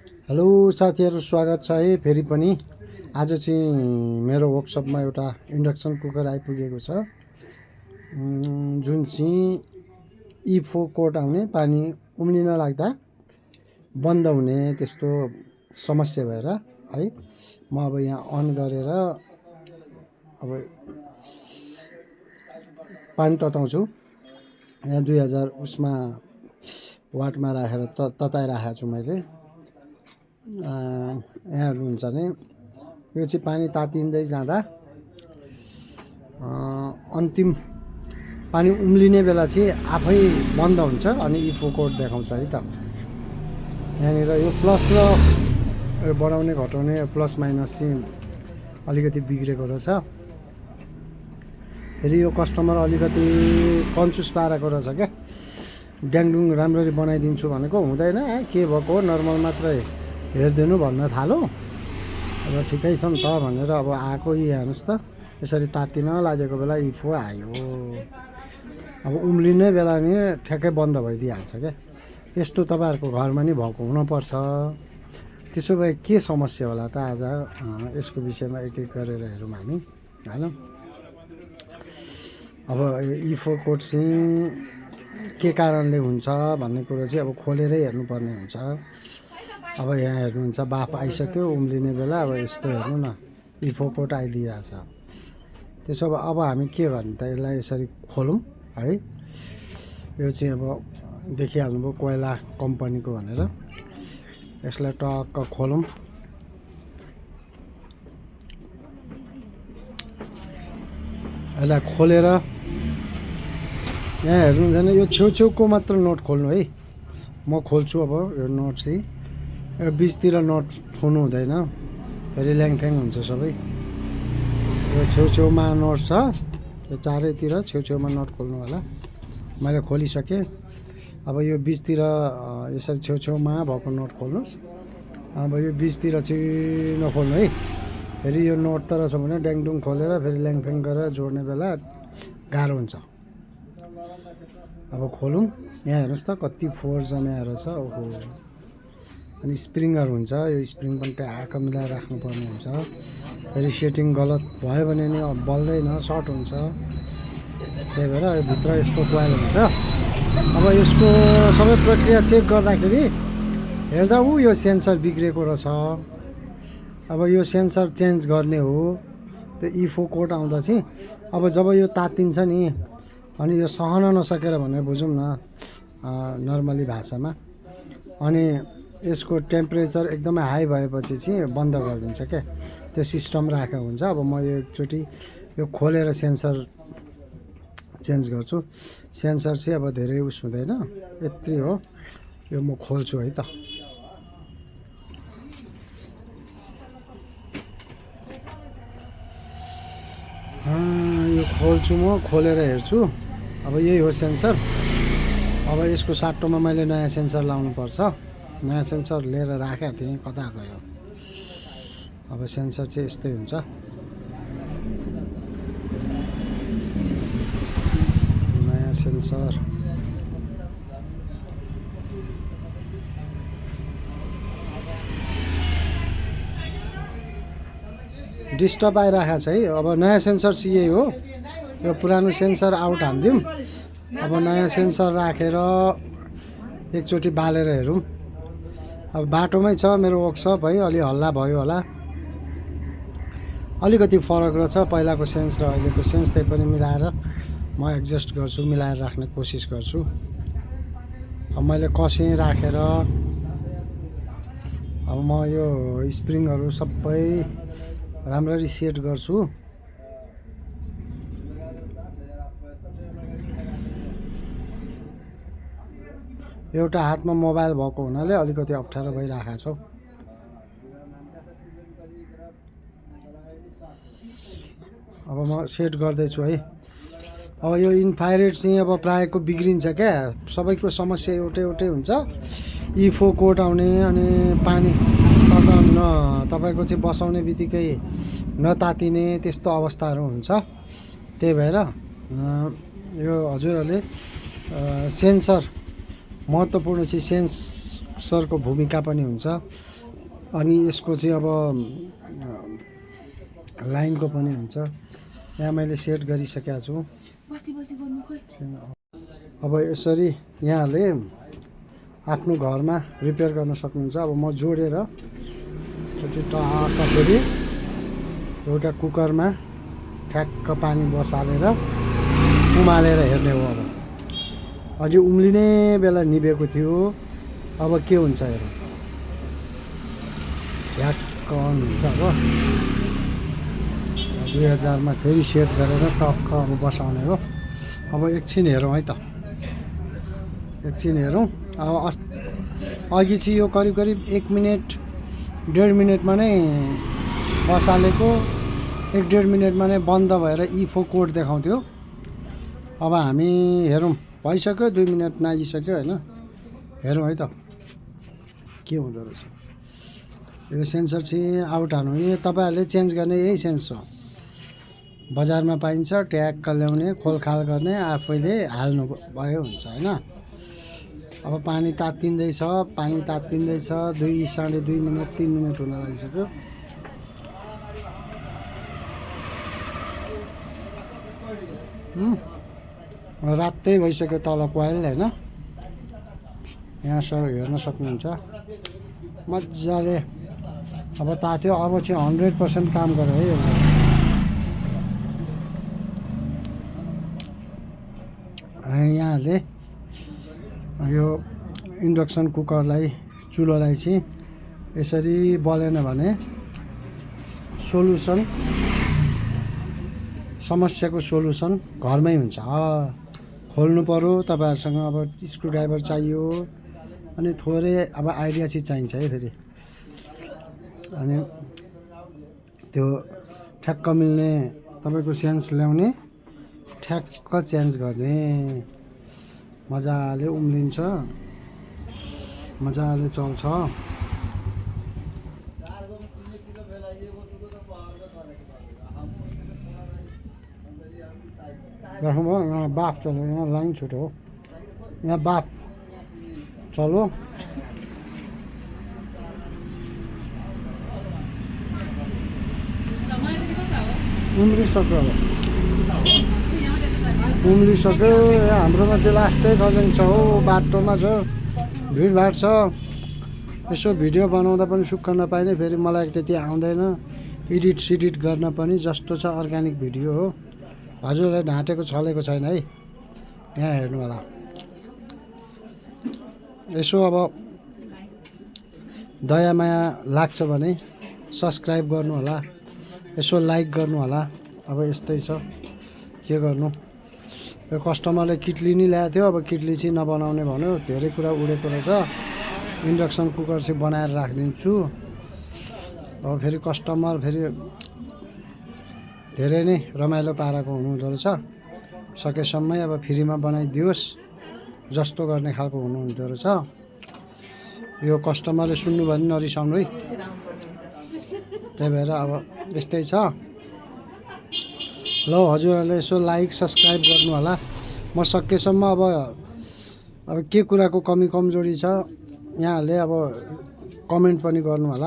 Hello साथीहरू, स्वागत छ है फेरि पनि। आज चाहिँ मेरो वर्कसपमा एउटा इन्डक्सन कुकर आइपुगेको छ, जुन चाहिँ इफो कोड आउने, पानी उम्लिन लाग्दा बन्द हुने त्यस्तो समस्या भएर है म अब यहाँ अन गरेर अब पानी तताउँछु। यहाँ 2000 उसमा वाटमा राखेर तताइराखेको छु मैले। यहाँ हेर्नुहुन्छ भने यो चाहिँ पानी तातिँदै जाँदा अन्तिम पानी उम्लिने बेला चाहिँ आफै बन्द हुन्छ अनि इफो कोड देखाउँछ है त। यहाँनिर यो प्लस र यो बढाउने घटाउने प्लस माइनस चाहिँ अलिकति बिग्रेको रहेछ। फेरि यो कस्टमर अलिकति कन्जुस पारेको रहेछ क्या। ड्याङडुङ राम्ररी बनाइदिन्छु भनेको हुँदैन, के भएको नर्मल मात्रै हेरिदिनु भन्न थालो। अब ठिकै छ नि त भनेर अब आएको यी हेर्नुहोस् त, यसरी तातिन लागेको बेला इफो आयो। अब उम्लिने बेला नि ठ्याक्कै बन्द भइदिइहाल्छ क्या। यस्तो तपाईँहरूको घरमा नि भएको हुनुपर्छ। त्यसो भए के समस्या होला त, आज यसको विषयमा एक एक गरेर हेरौँ हामी होइन। अब इफो कोड चाहिँ के कारणले हुन्छ भन्ने कुरो चाहिँ अब खोलेरै हेर्नुपर्ने हुन्छ। अब यहाँ हेर्नुहुन्छ बाफ आइसक्यो, उम्लिने बेला अब यस्तो हेर्नु न, इफो कोड आइदिइरहेछ। त्यसो भए अब हामी के गर्ने त, यसलाई यसरी खोलौँ है। यो चाहिँ अब देखिहाल्नुभयो कोइला कम्पनीको भनेर। यसलाई टक्क खोलौँ। यसलाई खोलेर यहाँ हेर्नुहुन्छ भने यो छेउछेउको मात्र नट खोल्नु है। म खोल्छु अब यो नट चाहिँ। यो बिचतिर नट छुनु हुँदैन, फेरि ल्याङफ्याङ हुन्छ सबै। यो छेउछेउमा नट छ, यो चारैतिर छेउछेउमा नट खोल्नु होला। मैले खोलिसकेँ। अब यो बिचतिर यसरी छेउछेउमा भएको नट खोल्नुहोस्। अब यो बिचतिर चाहिँ नखोल्नु है। फेरि यो नट तर छ भने ड्याङडुङ खोलेर फेरि ल्याङफ्याङ गरेर जोड्ने बेला गाह्रो हुन्छ। अब खोलौँ। यहाँ हेर्नुहोस् त कति फोहोर जमाएर छ। ओहो, अनि स्प्रिङहरू हुन्छ, यो स्प्रिङ पनि ट्याक्क मिलाएर राख्नुपर्ने हुन्छ। फेरि सेटिङ गलत भयो भने नि बल्दैन, सर्ट हुन्छ। त्यही भएर यो भित्र यसको कोइल हुन्छ। अब यसको सबै प्रक्रिया चेक गर्दाखेरि हेर्दा यो सेन्सर बिग्रेको रहेछ। अब यो सेन्सर चेन्ज गर्ने हो। त्यो इफो कोड आउँदा चाहिँ अब जब यो तातिन्छ नि, अनि यो सहन नसकेर भनेर बुझौँ न नर्मली भाषामा, अनि यसको टेम्परेचर एकदमै हाई भएपछि चाहिँ बन्द गरिदिन्छ क्या। त्यो सिस्टम राखेको हुन्छ। अब म यो एकचोटि यो खोलेर सेन्सर चेन्ज गर्छु। सेन्सर चाहिँ अब धेरै उस हुँदैन, यत्रै हो। यो म खोल्छु है त। यो खोल्छु, म खोलेर हेर्छु। अब यही हो सेन्सर। अब यसको साटोमा मैले नयाँ सेन्सर लाउनु पर्छ। नयाँ सेन्सर लिएर राखेको थिएँ, कता गयो। अब सेन्सर चाहिँ यस्तै हुन्छ। नयाँ सेन्सर डिस्टर्ब आइरहेको छ है। अब नयाँ सेन्सर चाहिँ यही हो। यो पुरानो सेन्सर आउट हानिदिउँ। अब नयाँ सेन्सर राखेर एकचोटि बालेर हेरौँ। अब बाटोमै छ मेरो वर्कसप है, अलि हल्ला भयो होला। अलिकति फरक रहेछ पहिलाको सेन्स र अहिलेको सेन्स। त्यही पनि मिलाएर म एडजस्ट गर्छु, मिलाएर राख्ने कोसिस गर्छु। अब मैले कसेँ राखेर अब म यो स्प्रिङहरू सबै राम्ररी सेट गर्छु। एउटा हातमा मोबाइल भएको हुनाले अलिकति अप्ठ्यारो भइरहेको छ। अब म सेट गर्दैछु है। अब यो इन्फ्रारेड चाहिँ अब प्रायःको बिग्रिन्छ क्या। सबैको समस्या एउटै हुन्छ। इफो कोड आउने अनि पानी तपाईँको चाहिँ बसाउने बित्तिकै नतातिने त्यस्तो अवस्थाहरू हुन्छ। त्यही भएर यो हजुरहरूले सेन्सर महत्त्वपूर्ण चाहिँ सेन्सरको भूमिका पनि हुन्छ। अनि यसको चाहिँ अब लाइनको पनि हुन्छ। यहाँ मैले सेट गरिसकेको छु। अब यसरी यहाँले आफ्नो घरमा रिपेयर गर्न सक्नुहुन्छ। अब म जोडेर टक्क फेरि एउटा कुकरमा ठ्याक्क पानी बसालेर उमालेर हेर्ने हो। अब अझै उम्लिने बेला निभेको थियो, अब के हुन्छ हेरौँ। ठ्याक्क अन हुन्छ। अब 2000मा फेरि सेट गरेर टक्क अब बसाउने हो। अब एकछिन हेरौँ है त, एकछिन हेरौँ। अब अघि चाहिँ यो करिब करिब 1 मिनट 1.5 मिनटमा नै बसालेको, 1-1.5 मिनटमा नै बन्द भएर इफो कोड देखाउँथ्यो। अब हामी हेरौँ, भइसक्यो 2 मिनट नागिसक्यो होइन। हेरौँ है त के हुँदो रहेछ। यो सेन्सर चाहिँ आउट हाल्नु, यो तपाईँहरूले चेन्ज गर्ने यही सेन्सर हो। बजारमा पाइन्छ, ट्याक्क ल्याउने खोलखाल गर्ने आफैले हाल्नु भयो हुन्छ होइन। अब पानी तात्तिँदैछ, 2 साढे 2 मिनट 3 मिनट हुन लागिसक्यो। रातै भइसक्यो तल कोइल होइन। यहाँ सर हेर्न सक्नुहुन्छ मजाले अब तात्यो। अब चाहिँ 100% काम गर्यो है यसले। यहाँले यो इन्डक्सन कुकरलाई चुलोलाई चाहिँ यसरी बलेन भने सोलुसन, समस्याको सोलुसन घरमै हुन्छ। खोल्नु पर्यो तपाईँहरूसँग। अब स्क्रुड्राइभर चाहियो अनि थोरै अब आइडिया चाहिँ चाहिन्छ है फेरि। अनि त्यो ठ्याक्क मिल्ने तपाईँको सेन्स ल्याउने, ठ्याक्क चेन्ज गर्ने, मजाले उम्लिन्छ, मजाले चल्छ। देख्नुभयो यहाँ बाफ चल्यो, यहाँ लाइन छुट्यो हो, यहाँ बाफ चल्यो। उम्रिसक्यो, अब उम्रिसक्यो। हाम्रोमा चाहिँ लास्टै खजन छ हो, बाटोमा छ, भिडभाड छ। यसो भिडियो बनाउँदा पनि सुक्ख नपाइने, फेरि मलाई त्यति आउँदैन एडिट सिडिट गर्न पनि। जस्तो छ अर्ग्यानिक भिडियो हो, हजुरलाई ढाँटेको छलेको छैन है। यहाँ हेर्नु होला। यसो अब दया माया लाग्छ भने सब्सक्राइब गर्नु होला, यसो लाइक गर्नु होला। अब यस्तै छ, के गर्नु। यो कस्टमरले किटली नि ल्याएको थियो, अब किटली चाहिँ नबनाउने भन्यो। धेरै कुरा उडेको रहेछ। इन्डक्सन कुकर चाहिँ बनाएर राखिदिन्छु। अब फेरि कस्टमर फेरि धेरै नै रमाइलो पाराको हुनुहुँदो रहेछ। सकेसम्मै अब फ्रीमा बनाइदियोस् जस्तो गर्ने खालको हुनुहुँदो रहेछ। यो कस्टमरले सुन्नु भने नरिसाउनु है। त्यही भएर अब यस्तै छ। ल हजुरहरूले यसो लाइक सब्सक्राइब गर्नु होला। म सकेसम्म अब के कुराको कमी कमजोरी छ यहाँहरूले अब कमेन्ट पनि गर्नु होला।